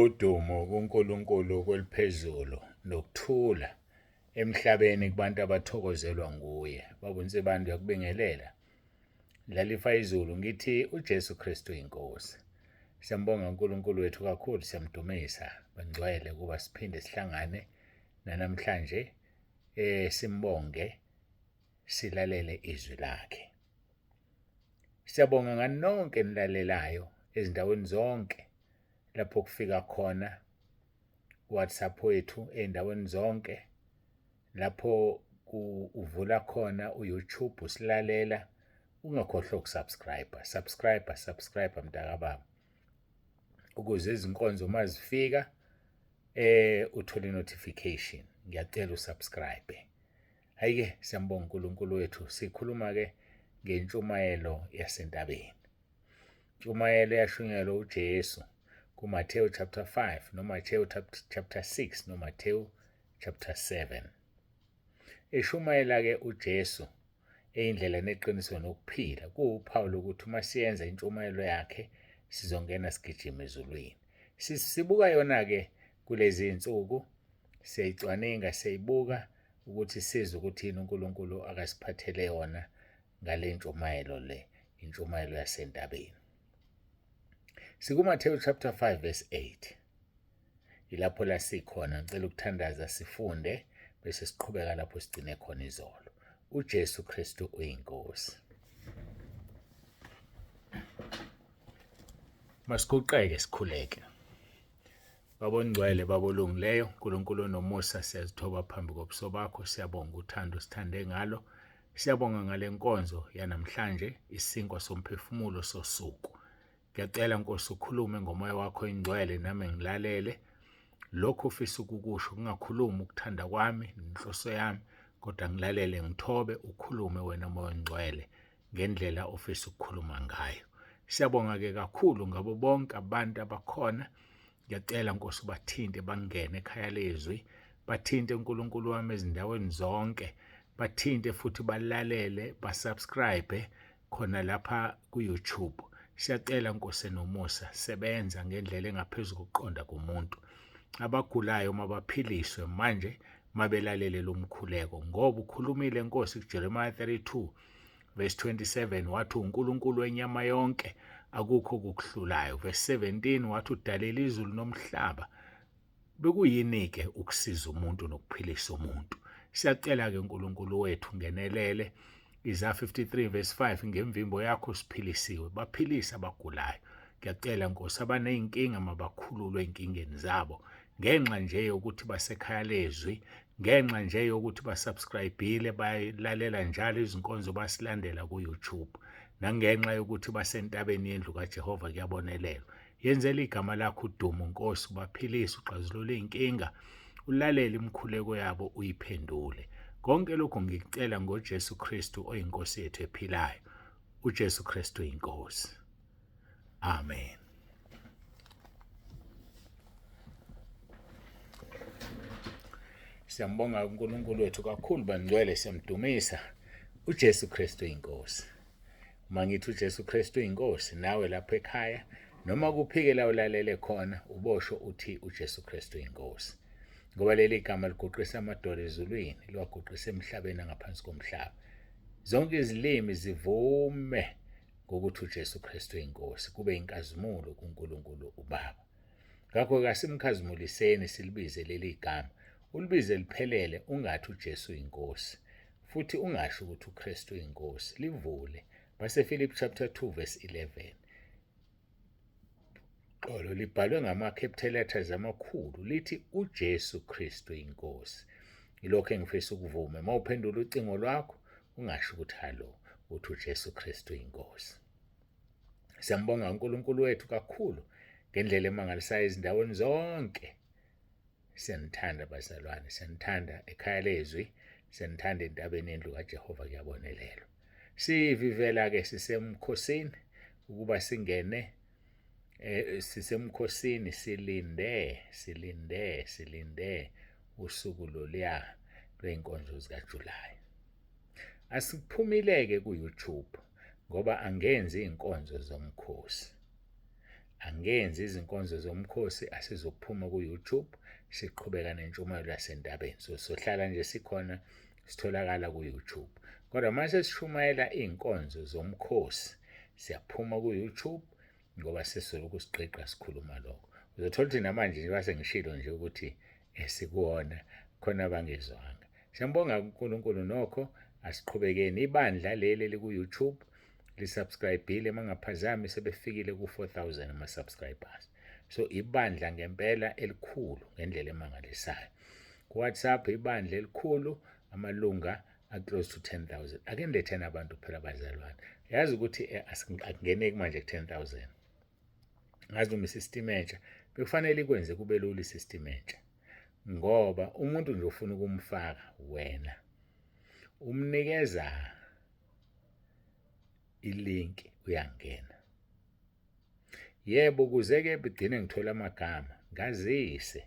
Udumo kuNkulunkulu kweliphezulu nokuthula emhlabeni kubantu abathokozelwa nguye. Baba uNsibande uyakubingelela. Dlalifa izulu ngithi uJesu Kristu inkosi. Siyambonga uNkulunkulu wethu kakhulu siyamdumisa bangcwele kuba siphinde sihlangane nanamhlanje simbonge silalele izwi lakhe. Siyabonga ngani nonke enilalelayo ezindaweni zonke lapho kufika khona WhatsApp wethu ezindaweni zonke lapho uvula khona uYouTube usilalela ungakhohlwa ukusubscribe subscribe subscribe mntakababa ukuze izinkonzo uma zifika uthole notification. Ngiyacela usubscribe. Hayi-ke siyambonga uNkulunkulu wethu. Sikhuluma-ke ngentshumayelo yasentabeni. Intshumayelo eyashunyayelwa uJesu kuMathewu chapter 5 noMathewu chapter 6 noMathewu chapter 7. Eshumayela-ke uJesu eyindlela neqiniso nokuphila kuwuphawu lokuthi uma siyenza intshumayelo yakhe sizongena sigijima ezulwini. Sibuka yona-ke kulezi zinsuku siyayicwaninga siyayibuka ukuthi sizwe ukuthi yini uNkulunkulu akasiphathele yona ngale ntshumayelo le, intshumayelo yasentabeni. SikuMathewu chapter 5 verse 8. Ilapho la sikhona, ngicela ukuthandaza sifunde bese siqhubeka lapho sigcine khona izolo. UJesu Kristu uyiNkosi. Masiguqeke sikhuleke. Baba ongcwele, Baba olungileyo, Nkulunkulu onomusa, siyazithoba phambi kobuso bakho, siyabonga uthando osithande ngalo. Siyabonga ngale nkonzo yanamhlanje, isinkwa somphefumulo sosuku. Ngiyacela Nkosi ukhulume ngomoya wakho ingcwele nami ngilalele lokho ofisa ukukusho, kungakhulumi ukuthanda kwami nenhloso yami, kodwa ngilalele ngithobe ukhulume wena moya ongcwele ngendlela ofisa ukukhuluma ngayo. Siyabonga-ke kakhulu ngabo bonke abantu abakhona. Ngiyacela Nkosi ubathinte bangene ekhaya lezwi, bathinte uNkulunkulu wami ezindaweni zonke, bathinte futhi balalele, basubscribe khona lapha ku-YouTube. Siyacela Nkosi enomusa, sebenza ngendlela engaphezu kokuqonda komuntu. Abagulayo mabaphiliswe manje mabelalele lo mkhuleko ngoba ukhulumile Nkosi kuJeremiah 32 verse 27 wathi uNkulunkulu wenyama yonke akukho okukuhlulayo. Verse 17 wathi udalela izulu nomhlaba. Bekuyini-ke ukusiza umuntu nokuphilisa umuntu? Siyacela-ke uNkulunkulu wethu ngenelele. Isaya 53 verse 5 ngemvimbo yakho siphilisiwe, baphilise abagulayo. Ngiyacela Nkosi abaney'nkinga mabakhululwe ey'nkingeni zabo ngenxa nje yokuthi basekhaya lezwi, ngenxa nje yokuthi basubscribile bayalalela njalo izinkonzo basilandela ku-YouTube, nangenxa yokuthi basentabeni yendlu kaJehova kuyabonelelwa. Yenzela igama lakho udumo Nkosi, ubaphilise, uxazulule iy'nkinga, ulalele imikhuleko yabo uyiphendule. Konke lokhu ngikucela ngoJesu Kristu oyiNkosi yethu ephilayo. uJesu Kristu iNkosi. Amen. Siyambonga uNkulunkulu wethu kakhulu bangcwele, siyamdumisa uJesu Kristu iNkosi. Uma ngithi uJesu Kristu iNkosi, nawe lapho ekhaya noma kuphike la ulalele khona ubosho uthi uJesu Kristu iNkosi. Ngoba leli gama liguqisa amadolo ezulwini, liwaguqisa emhlabeni ngaphansi komhlaba. Zonke izilimi zivume ngokuthi uJesu Kristu iNkosi, kube inkazimulo kuNkulunkulu uBaba. Ngakho-ke asimkhazimuliseni silibize leli gama. Ulibize liphelele ungathi uJesu iNkosi futhi ungasho ukuthi uKristu iNkosi. Livule. BaseFilipi chapter 2 verse 11. Xolo libhalwe ngama-capital letters amakhulu lithi uJesu Kristu iNkosi. Yilokho engifisa ukuvume. Uma uphendula ucingo lwakho ungasho ukuthi hallo, uthi uJesu Kristu iNkosi. Siyambonga uNkulunkulu wethu kakhulu ngendlela emangalisayo ezindaweni zonke. Siyanithanda bazalwane, siyanithanda ekhaya lezwi, siyanithanda entabeni yendlu kaJehova kuyabonelelwa. Sivivela-ke sisemkhosini ukuba singene sisemkhosini silinde silinde silinde usuku loluya lwey'nkonzo zikaJulayi. Asiphumile-ke ku-YouTube ngoba angenzi iy'nkonzo zomkhosi. Angenzi izinkonzo zomkhosi, asizokuphuma ku-YouTube, siqhubeka nentshumayelo yasentabeni. So sohlala nje sikhona, sitholakala ku-YouTube. Kodwa uma sesishumayela iy'nkonzo zomkhosi, siyaphuma ku-YouTube ngoba sesizobe sigqigqa sikhuluma lokho. Uzothola ukuthi namanje nje base ngishilo nje ukuthi esikuwona khona abangezwanga. Siyambonga uNkulunkulu nokho, asiqhubekeni. Ibandla leli eliku-YouTube lisubscribile, mangaphazami sebefikile ku-4000 ama-subscribers. So ibandla ngempela elikhulu ngendlela emangalisayo. Ku-WhatsApp ibandla elikhulu, amalunga a-close to 10,000. Ake niletheni abantu phela bazalwane. Yazi ukuthi akungeneki manje ku-10,000. Ngazi noma isystem entsha bekufanele ikwenze kube lula isystem entsha, ngoba umuntu nje ufuna ukumfaka wena umnikeza ilink, uyangena. Yebo, kuze-ke begcine ngithola amagama ngazise,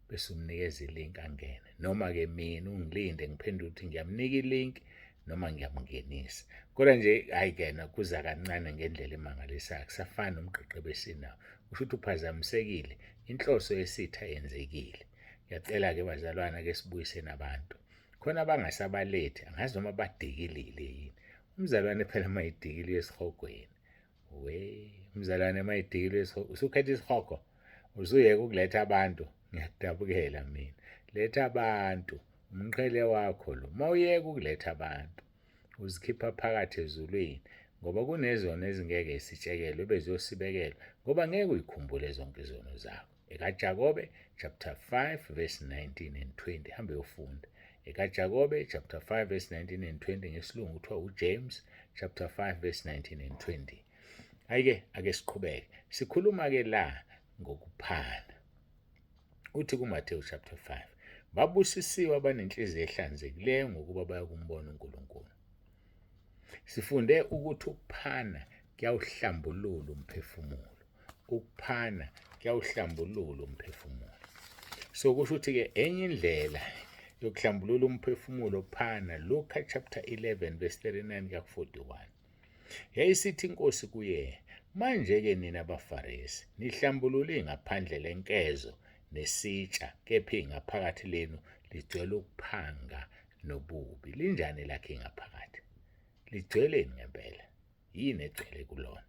bese umnikeza ilink angene, noma-ke mina ungilinde ngiphendule ukuthi ngiyamnika ilink noma ngiyamngenisa. Kodwa nje hhayi kena kuza kancane ngendlela emangalisayo, akusafani nomgqigqo ebesinawo. Kusho ukuthi uphazamisekile, inhloso yesitha yenzekile. Ngiyacela-ke bazalwana, ke sibuyiseni abantu. Khona abangasabalethi, angazi noma badikilile yini. Umzalwane phela uma edikile esihogweni, we umzalwane uma edikile usukhetha isihogo, usuyeka ukuletha abantu. Ngiyakudabukela mina. Letha abantu, umqhele wakho lo. Uma uyeka ukuletha abantu, uzikhipha phakathi ezulwini, ngoba kunezono ezingeke sitshekelwe beziyosibekelwa, ngoba ngeke uyikhumbule zonke izono zakho. EkaJakobe chapter 5 verse 19 and 20, hambe uyofunda. EkaJakobe chapter 5 verse 19 and 20, ngesilungu kuthiwa uJames chapter 5 verse 19 and 20. Ayike ake siqhubeke. Sikhuluma ke la ngokuphana. Uthi kuMathewu chapter 5, babusisiwe abanenhliziyo ehlanzekileyo, ngokuba bayakumbona uNkulunkulu. Sifunde ukuthi ukuphana kuyawuhlambulula umphefumulo. Ukuphana kuyawuhlambulula umphefumulo. So kusho ukuthi-ke enye indlela yokuhlambulula umphefumulo, phana. Luka chapter 11 verse 39 ka-41. Yayisithi inkosi kuye, manje-ke nina baFarisi nihlambulule ngaphandle lenkezo nesitsha, kepha ingaphakathi lenu ligcwele ukuphanga nobubi. Linjani lakhe ingaphakathi? Ligcweleni ngempela? Yini egcwele kulona?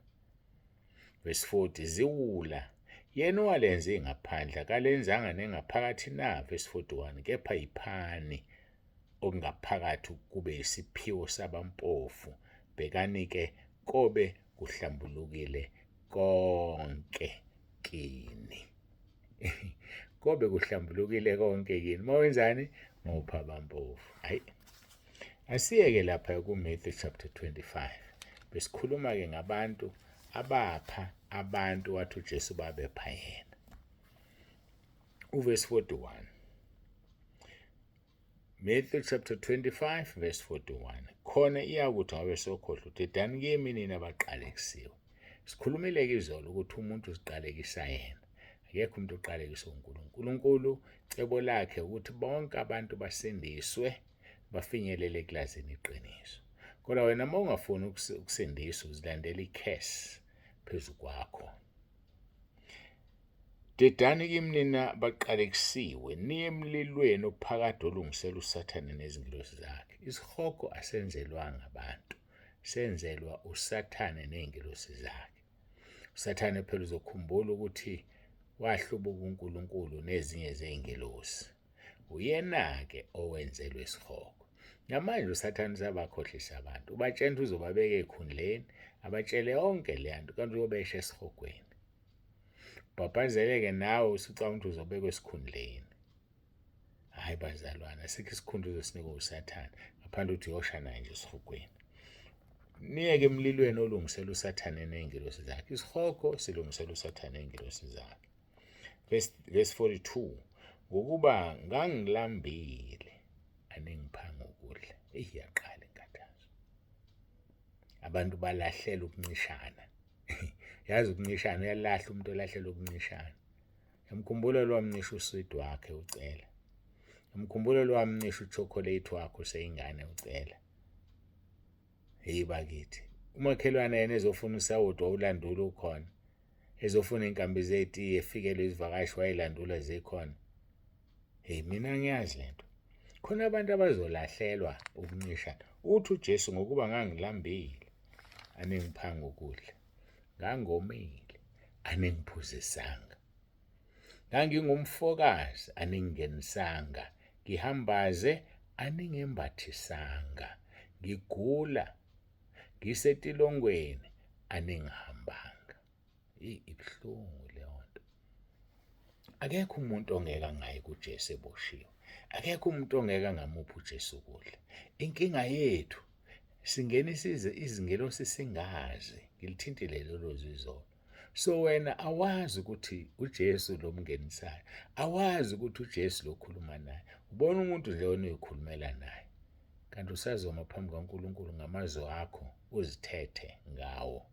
Verse 40, ziwula, yena owalenze ingaphandle akalenzanga nengaphakathi na? Verse 41, kepha yiphani okungaphakathi kube isiphiwo sabampofu, bhekani-ke kobe kuhlambulukile konke kini. Kobe kuhlambulukile konke kini. Mawenzani? Mawupha abampofu. Hayi, asiyeke lapha ku-Matthew chapter 25. Besikhuluma-ke ngabantu abapha abantu, wathi uJesu babepha yena. Uverse 41, Matthew chapter 25 verse 41. Khona iyakuthi ngabe sokhohlwa, dedani kimi nina abaqalekisiwe. Sikhulumile-ke izolo ukuthi umuntu uziqalekisa yena, akekho umuntu oqalekisa uNkulunkulu. uNkulunkulu cebo lakhe ukuthi bonke abantu basindiswe, bafinyelele ekulazini iqiniso. Kodwa wena uma ungafuni ukusindiswa, uzilandela i-curse phezu kwakho. Dedani kimi nina baqalekisiwe, niye emlilweni ophakade olungisela uSathane nezingilosi zakhe. Isihogo asenzelwanga abantu, senzelwa uSathane nezingilosi zakhe. USathane phela uzokhumbula ukuthi wahlubuka uNkulunkulu nezinye zezingilosi. Uyena-ke owenzelwe isihogo. Namanje uSathane usabakhohlisa abantu, ubatshela ukuthi uzobabeka ey'khundleni, abatshele yonke le nto, kanti uyobesha esihogweni. Ubhabhazeleke nawe usucabanga ukuthi uzobekwa esikhundleni. Hhayi bazalwane, asikho isikhundla uzosinikwa uSathane ngaphandle ukuthi uyosha naye nje esihogweni. Niyeke emlilweni olungisela uSathane ney'ngelosi zakhe. Isihogo silungisela uSathane ney'ngelosi zakhe. Verse 42, ngokuba ngangilambile aningiphanga ukudla. Eyi, yaqala inkathazo. Abantu balahlela ukuncishana. Yazi ukuncishana, uyalahla umuntu olahlela ukuncishana. Emkhumbula lwamncisha uswidi wakhe ucela. Emkhumbula lwamncisha uchocolate wakhe useyingane ucela. Hey bakithi, umakhelwane yena ezofuna usawoti wawulandula ukhona. Ezofuna inkambi zetiye efikelwe izivakashi wayilandula zikhona. Hey mina ngiyazi lento. Khona abantu abazolahlelwa ukuncishana. Uthi uJesu ngokuba ngangilambile aningiphanga ukudla. Ngangomile aningiphuzisanga. Ngangingumfokazi aningingenisanga, ngihambaze aningembathisanga, ngigula ngisetilongweni aningihambanga. Eyi ibuhlungu leyo nto. Akekho umuntu ongeke angayi kuJesu eboshiwe. Akekho umuntu ongeke angamuphi uJesu ukudla. Inkinga yethu singenisa izingelosi singazi. Ngilithintile lelo zwi izolo. So wena awazi ukuthi uJesu lo mngenisayo, awazi ukuthi uJesu lo khuluma naye. Ubona umuntu nje wena uyikhulumela naye. Kanti usazoma phambi kaNkulunkulu ngamazwi akho uzithethe ngawo.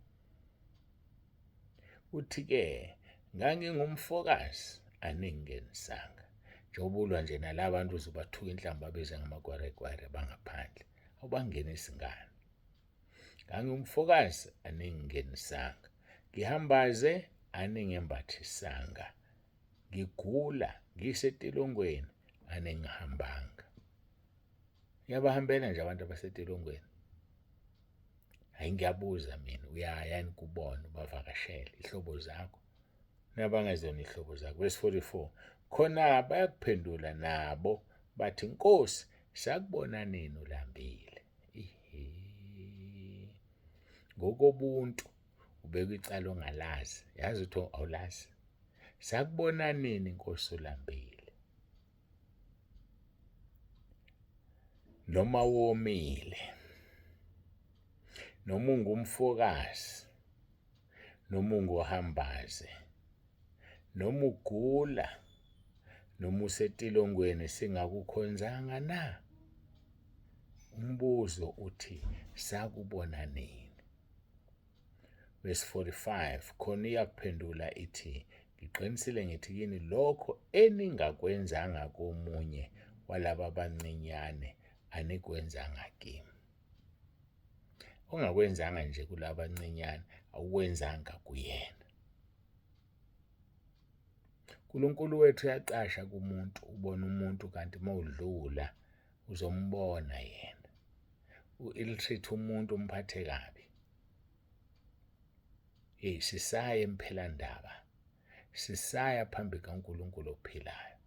Uthi-ke ngangingumfokazi aningingenisanga. Njengoba ulwa nje nala bantu uzobathuka inhlamba beze ngamagwaregware bangaphandle. Awubangenisi ngani? Ngangingumfokazi aningingenisanga, ngihambaze aningembathisanga, ngigula ngisetilongweni aningihambanga. Ngiyabahambela nje abantu abasetilongweni. Hayi ngiyabuza mina, uyaya yini kubona ubavakashele ihlobo zakho nabangezona ihlobo zakho. Verse 44 khona bayakuphendula nabo bathi Nkosi sakubona nini ulambile Ngokobuntu ubeka icala ongalazi, yazi ukuthi awulazi. Sakubona nini Nkosi ulambile? Noma womile, noma ungumfokazi, noma ungohambaze, noma ugula, noma usetilongweni singakukhonzanga na? Umbuzo uthi sakubona nini? Verse 45 khona iyakuphendula ithi ngiqinisile ngithi kini lokho eningakwenzanga komunye walaba abancinyane anikwenzanga kimi. Ongakwenzanga nje kulaba abancinyane awukwenzanga kuyena. uNkulunkulu wethu uyaqasha kumuntu ubona umuntu kanti uma udlula uzombona yena. U-ill-treat umuntu umphathe kabi. Hey sisaya emphelandaba. Sisaya phambi kaNkulunkulu ophilayo.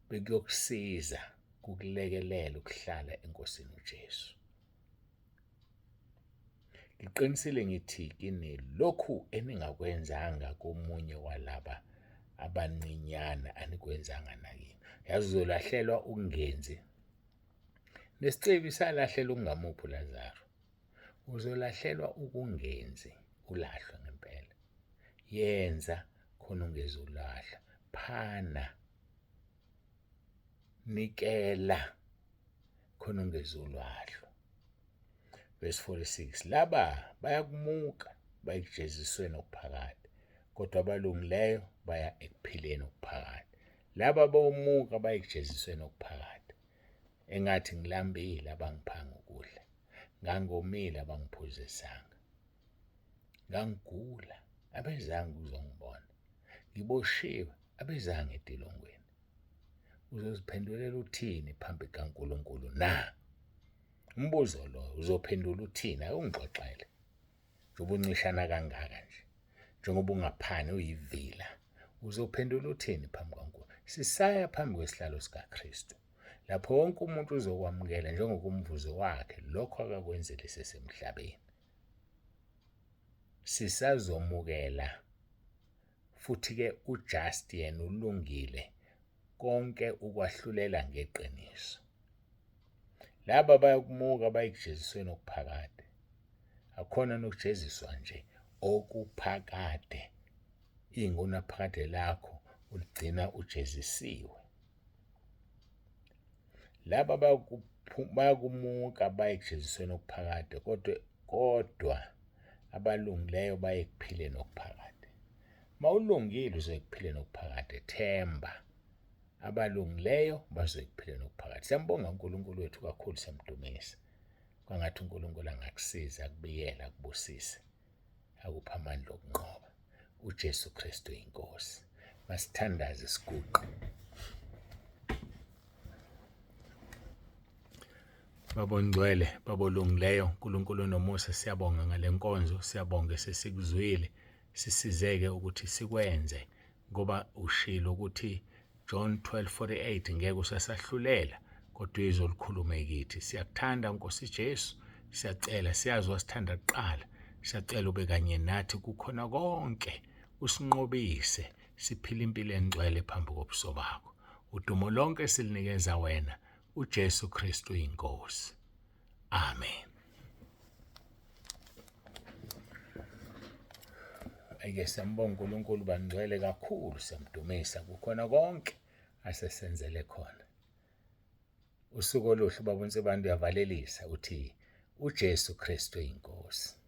Bekuyokusiza kukulekelela ukuhlala eNkosini uJesu. Ngiqinisile ngithi kini lokhu eningakwenzanga komunye walaba abancinyana anikwenzanga nakimi. Yazi uzolahlelwa ukungenzi. Nesicebi salahlelwa ukungamuphi uLazaru. Uzolahlelwa ukungenzi ulahlwe ngempela. Yenza khona ungezulahla. Phana. Nikela khona ungezulahlwa. Verse 46 laba bayakumuka bayekujezisweni okuphakade kodwa abalungileyo baya ekuphileni okuphakade laba bomuka bayekujezisweni okuphakade engathi ngilambile abangiphanga ukudla ngangomile abangiphuzisanga ngangigula abezanga ukuzongibona ngiboshiwe abezanga etilongweni uzoziphendulela uthini phambi kaNkulunkulu na Umbuzo lo uzophendula uthini? Ake ungixoxele. Njengoba uncishana kangaka nje. Njengoba ungaphani uyivila. Uzophendula uthini phambi kaNkulunkulu? Sisaya phambi kwesihlalo sikaKristu. Lapho wonke umuntu uzokwamukela njengokumvuzo wakhe lokho akakwenzile sesemhlabeni. Sisazomukela futhi-ke ujust yena ulungile konke ukwahlulela ngeqiniso. Laba bayakumuka bayekujezisweni okuphakade. Akukhona nokujeziswa nje okuphakade. Ingunaphakade lakho uligcina ujezisiwe. Laba bayakumuka baye ekujezisweni okuphakade kodwa kodwa abalungileyo baye ekuphileni okuphakade. Mawulungile uzoya ekuphileni okuphakade, themba. Abalungileyo bazoya ekuphileni okuphakade. Siyambonga uNkulunkulu wethu kakhulu, siyamdumisa. Kwangathi uNkulunkulu angakusiza, akubiyele, akubusise. akuphe amandla okunqoba. UJesu Kristu inkosi. Masithandaze siguqe. Baba ongcwele, Baba olungileyo, uNkulunkulu onomusa, siyabonga ngale nkonzo, siyabonga esesikuzwile. Sisizeke ukuthi sikwenze ngoba ushilo ukuthi John 12:48 ngeke usasahlulela kodwa izwi olikhulume kithi. Siyakuthanda Nkosi Jesu, siyacela, siyazi wasithanda kuqala. Siyacela ube kanye nathi kukhona konke, usinqobise siphile impilo engcwele phambi kobuso bakho. Udumo lonke silinikeza wena, uJesu Kristu inkosi. Amen. Ake siyambonga uNkulunkulu bangcwele kakhulu siyamdumisa kukhona konke asesenzele khona. Usuku oluhle baba uNsibande uyavalelisa uthi uJesu Kristu inkosi.